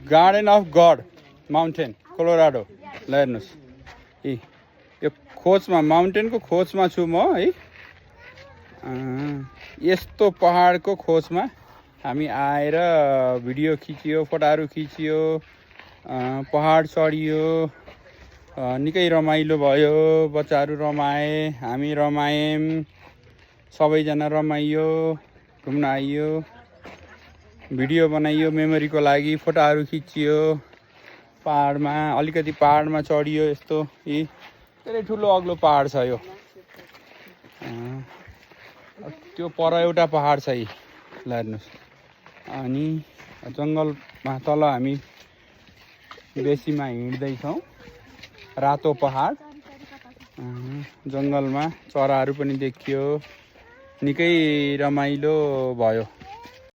garden of god mountain Colorado ल हेर्नुहोस् यो खोजमा माउन्टेनको खोजमा छु म है यस्तो पहाडको खोजमा हामी आएर भिडियो खिचियो फोटोहरू खिचियो पहाड चढियो निकै रमाइलो भयो बच्चाहरू रमाए हामी रमायौँ सबैजना रमाइयो घुम्न आइयो भिडियो बनाइयो मेमोरीको लागि फोटोहरू खिचियो पहाडमा अलिकति पहाडमा चढियो यस्तो धेरै ठुलो अग्लो पहाड छ यो त्यो पर एउटा पहाड छ ल हेर्नुहोस् अनि जङ्गलमा तल हामी बेसीमा हिँड्दैछौँ रातो पहाड जङ्गलमा चराहरू पनि देखियो निकै रमाइलो भयो